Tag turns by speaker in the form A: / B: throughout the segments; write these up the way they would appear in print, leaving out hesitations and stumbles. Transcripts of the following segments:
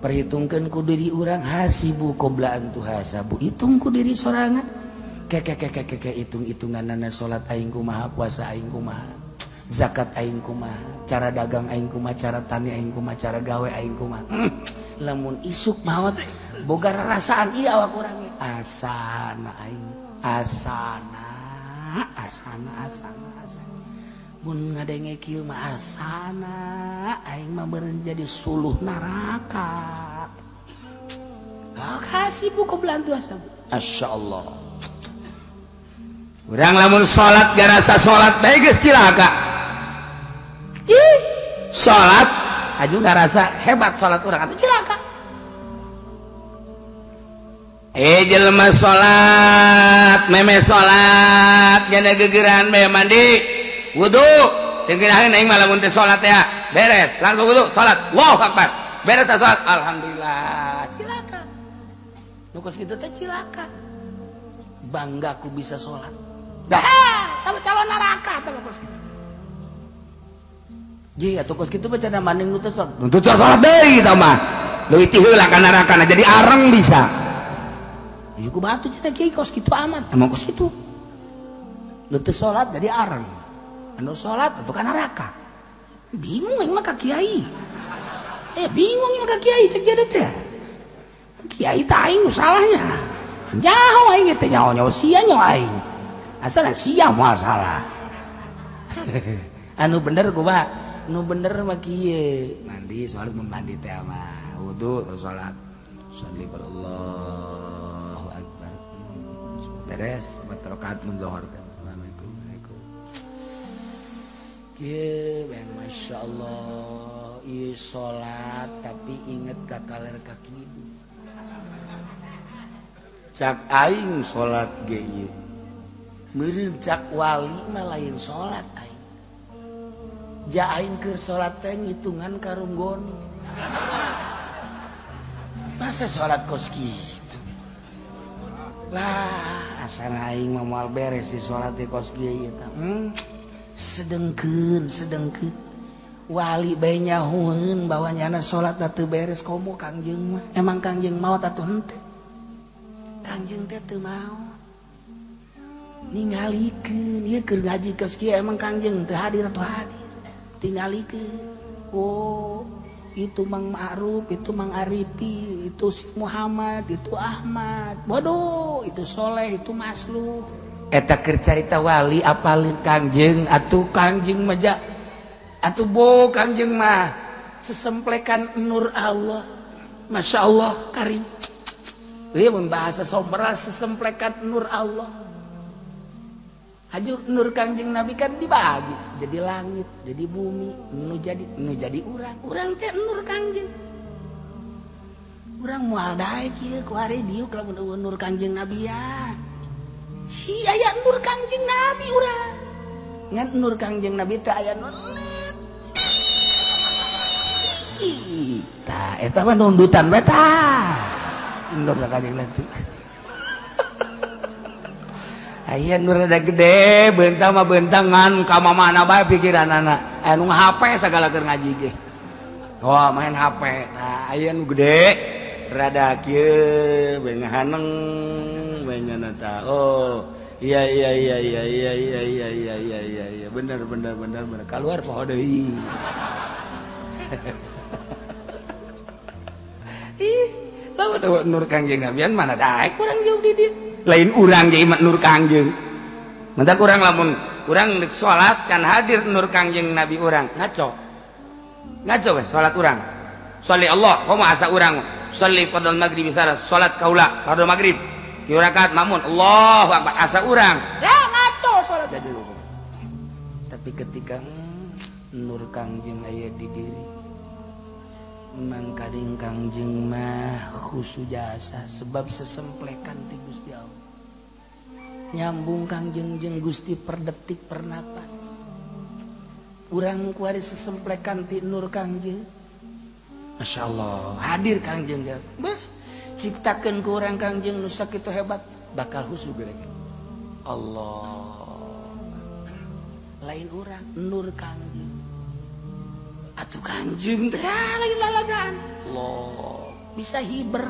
A: Perhitungkeun ku diri urang hasibu qabla an tuhasabu. Hitung ku diri sorangan. Keke hitung-hitunganana salat aing kumaha, puasa aing kumaha, zakat aing kumaha, cara dagang aing kumaha, cara tani aing kumaha, cara gawe aing kumaha. Lamun isuk maot boga rarasaan ieu awak urang. Asana aing, asana, asana, asana, asana. Mun ngadenge kieu mah asana aing mah beureun jadi suluh neraka. Ah hasibu qabla an tuhasabu.
B: Masyaallah. Urang lamun salat garasa salat bae geus cilaka. Salat
A: aju ngarasa hebat salat urang atuh cilaka.
B: Jelema salat, meme salat, jana gegeran meme mandi, wudu, teu geunaheun aing mah lamun teu salat ya. Beres, langsung wudu, salat. Allahu akbar. Beres salat, alhamdulillah.
A: Cilaka. Nu kos kitu teh cilaka. Bangga ku bisa salat. Dah, tah calon neraka tah kos kitu. Ji atuh kos kitu mah cenah maning nu teu salat.
B: Nu teu salat deui tah mah. Leuwih ti heula ka neraka jadi areng bisa.
A: Ieu ku batu cenah kiai kos kitu amat. Emang kos kitu. Nu teu salat jadi areng. Anu salat atuh ka neraka. Bingung aing mah ka kiai. Bingung aing mah ka kiai cek jadi teh. Kiai teh aing nu salahnya. Nyaho aing teh nyaho-nyaho sia nyaho aing. Asal sia moal salah. Anu bener kumaha? Nu bener mah kieu.
B: Mandi salat mun mandi teh mah wudu salat. Sholli Allahu akbar. Beres empat rakaat mun zuhur teh. Assalamualaikum. Waalaikum.
A: Kieu bang masyaallah ieu salat tapi inget ka kaler ka kidul.
B: Cak aing salat ge ieu.
A: Meureun cak wali mah lain salat aing. Ja aing keur salat teh ngitungan karunggon. Masa salat kos kitu? Lah, asana aing mah moal beres si salat di kos kieu ieu tah. Sedengkeun, sedengkeun. Wali bae nyahueun bahwa nyana salat teu beres komo Kangjeng mah. Emang Kangjeng maot atuh henteu? Kangjeng teh teu maot. Ningalikeun ieu keur ngaji kos kieu emang Kangjeng teu hadir atuh hadir. Tingalikeun. Oh, itu Mang Ma'ruf, itu Mang Arifi, itu si Muhammad, itu Ahmad. Bodoh, itu Soleh, itu Masluh. Eta keur carita wali apalin Kangjeng atuh Kangjeng mah ja. Atuh bo Kangjeng mah sesemplekan nur Allah. Masya Allah karim. Ieu mun bahasa sombra sesemplekan nur Allah. Haju nur Kangjeng Nabi kan dibagi jadi langit, jadi bumi, nu jadi urang. Urang teh nur Kangjeng. Urang moal daek ieu ku ari diuk lamun eueuh nur Kangjeng Nabi ya. Ci aya nur Kangjeng Nabi urang. Ngan nur Kangjeng Nabi teh aya nur leutik. Tah eta mah nundutan bae tah. Nur Kangjeng Nabi.
B: Aya nu rada gede bentang mah bentangan ka mamana bae pikiranana. Aya nu HP sagala keur ngaji ge. Wah, main HP. Tah aya nu gede rada kieu bae ngahaneng bae nyana tah. Oh, iya iya iya iya iya iya iya iya iya iya iya bener bener bener bener kaluar poho deui. Ih, lamun nur Kangjeng Nabian mana daek
A: kurang jauh di dieu.
B: Lain urang ge nur Kangjeng. Mentak urang lamun urang deuk salat can hadir nur Kangjeng Nabi urang ngaco. Ngaco we salat urang. Sholli Allah, komo asa urang. Sholli qadal maghrib salat salat kaula qadal maghrib. Tilu rakaat mamun Allahu akbar asa urang.
A: Ya ngaco salat. Tapi ketika nur Kangjeng aya di diri mangkading Kangjeng mah khusu jasa sebab sesemplekan ti Gusti Allah. Nyambung Kangjeng jeung Gusti per detik per napas. Urang kuari sesemplekan ti nur Kangjeng. Masya Allah, hadir Kangjeng. Bah, ciptakeun ku urang Kangjeng nu sakitu hebat bakal khusu gerek. Allah. Lain urang nur Kangjeng. Atuh Kangjeng teh lagi lalagaan. Allah. Bisa hiber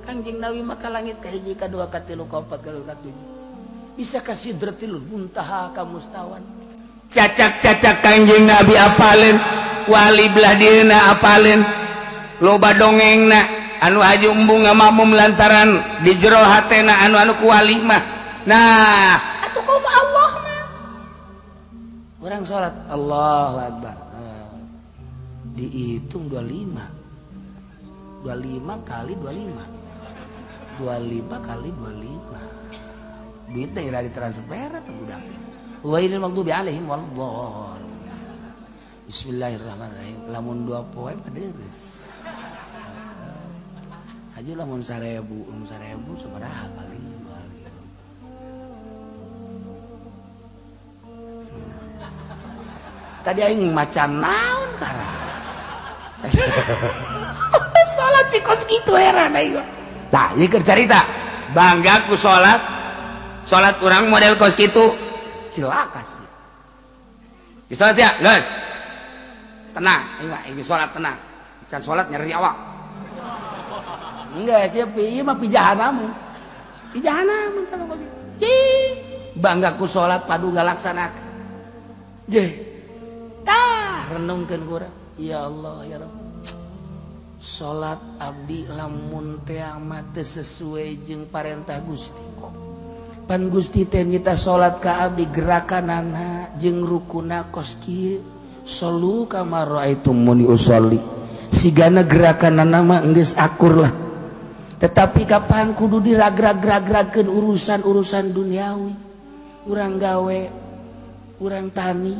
A: Kangjeng Nabi maka langit ka hiji ka dua ka tilu ka opat ka lima ka tujuh. Bisa ka sidratil muntaha ka mustawan.
B: Cacak-cacak Kangjeng Nabi apaleun, wali belah dirina apaleun. Loba dongengna anu haji embung ngamakmum lantaran di jero hatena anu-anu ku wali mah. Nah,
A: atuh kumaha Allah mah. Urang salat Allahu Akbar. Dihitung 25. 25 kali 25. 25 kali 25. Duitnya ira ditransfer atau budak. Wailil maghdubi alaihim waladdallin. Bismillahirrahmanirrahim. Lamun dua poe paderes. Haji lamun 1000, lamun 1000 sabaraha kali? Tadi aing maca naon kara. Salat si kos kitu heran aing.
B: Tah, ieu keur carita. Bangga ku salat. Salat urang model kos kitu
A: cilaka sih.
B: Di salat ya, geus. Tenang, aing mah aing salat tenang. Can salat nyeri awak.
A: Enggak sih, ieu mah pijahanamu. Pijahanamu tah kos. Bangga ku salat padu ngalaksanakeun. Jeh. Tah renungkeun kurang. Ya Allah ya Rabb. Salat abdi lamun teh mah teu sesuai jeung parentah Gusti. Pan Gusti teh nyita salat ka abdi gerakanana jeung rukuna kos kieu. Solu kama raaitumuni usolli. Sigana gerakanana mah geus akur lah. Tetapi kapan kudu diragrag-ragragkeun urusan-urusan duniawi. Urang gawe, urang tani,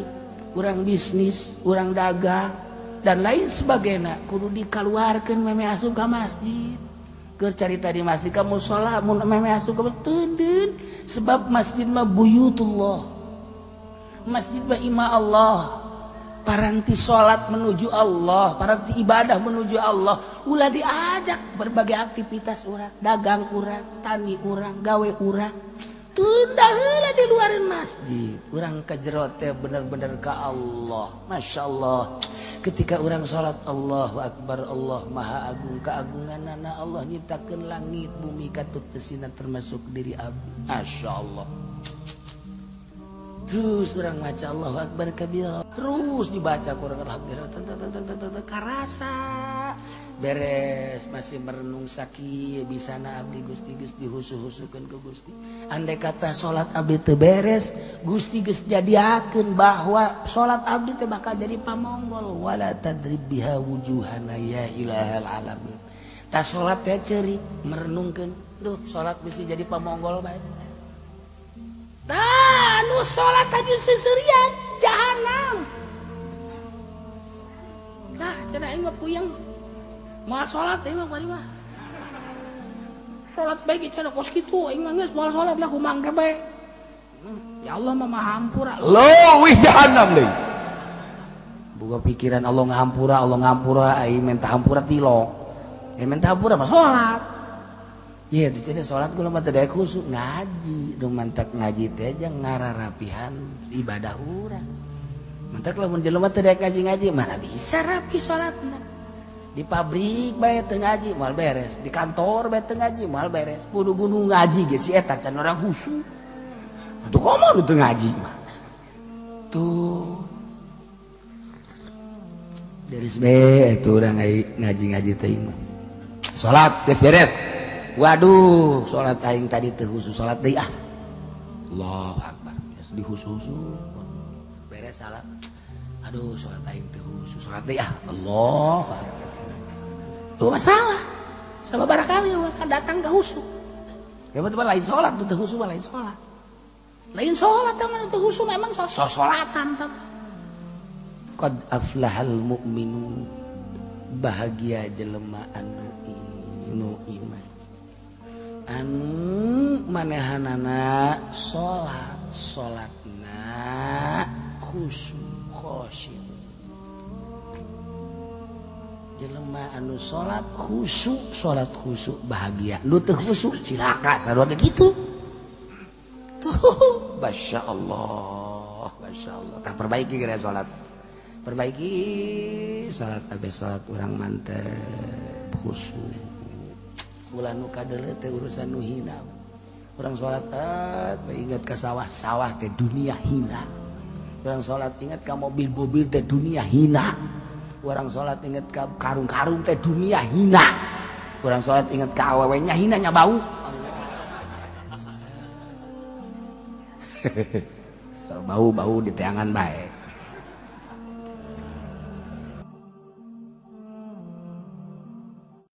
A: urang bisnis, urang dagang dan lain sebagainya kudu dikaluarkeun meme asup ka masjid. Keur carita di masjid ka musala mun meme asup ka teundeun sebab masjid mah buyutullah. Masjid mah imah Allah. Paranti salat menuju Allah, paranti ibadah menuju Allah. Ulah diajak berbagai aktivitas urang, dagang urang, tani urang, gawe urang. Tunda heula di luar masjid. Urang ka jero teh bener-bener ka Allah. Masya Allah. Ketika urang salat Allahu Akbar, Allah Maha Agung keagunganana Allah nyiptakeun langit bumi katut tesina termasuk diri abdi. Masya Allah. Terus urang maca Allahu Akbar kabira. Terus dibaca kurang alhamdulillah karasa. Beres masih merenung sakit bisana abdi Gusti geus dihusu-husukeun ke Gusti. Andai kata salat abdi teu beres, Gusti geus jadiakeun bahwa salat abdi teh bakal jadi pamonggol wala tadrib biha wujuhana ya ilahal alamin. Tah salat teh ceurik merenungkeun, duh salat bisi jadi pamonggol bae. Tah nu salat tadi seuseurian jahanam. Lah cenah aing mah puyeng. Moal salat aing mah kuari mah. Salat bae ge cenah kos kitu aing mah geus moal salat lah kumaha engke bae. Ya Allah mah maha hampura.
B: Leuwih jahanam deui.
A: Boga pikiran Allah ngahampura aing minta hampura tilok. Aing minta hampura mah salat. Ye teu salat kula mah teu daek khusyuk ngaji, nu mantak ngaji teh jeung ngararapihan ibadah urang. Mantak lamun jelema teu daek ngaji-ngaji mana bisa rapi salatna. Di pabrik bae teu ngaji moal beres, di kantor bae teu ngaji moal beres. Kudu gunung ngaji ge si eta can orang khusyuk.
B: Tuh komo nu teu ngaji mah.
A: Tuh. Beres bae atuh urang ngaji-ngaji teh mah.
B: Salat geus beres.
A: Waduh, salat aing tadi teu khusyuk salat deui ah. Allahu Akbar. Geus dihusu-husu. Beres salat. Aduh, salat aing teu khusyuk salat deui ah. Allahu Akbar. Tuh masalah. Sababaraha kali masalah datang ke khusyuk. Ya betul lain salat teu khusyuk lain salat. Lain salat teh mah teu khusyuk memang salat-salatan teh. Qad aflahal mu'minun. Bahagia jelema anu iman. Anu manehanana salat, salatna khusyuk khasyuk. Jelema anu salat khusyuk bahagia. Nu teu khusyuk cilaka sarua teh kitu. Tuh,
B: masyaallah, masyaallah. Tah perbaiki geura salat.
A: Perbaiki salat abis salat urang mantep khusyuk. Ulah nu kadeuleu teh urusan nu hina. Urang salat ingat ka sawah, sawah teh dunia hina. Urang salat ingat ka mobil-mobil teh dunia hina. Urang salat ingat ka karung-karung teh dunia hina. Urang salat ingat ka awewe nya hina nya bau. Bau-bau di teangan bae.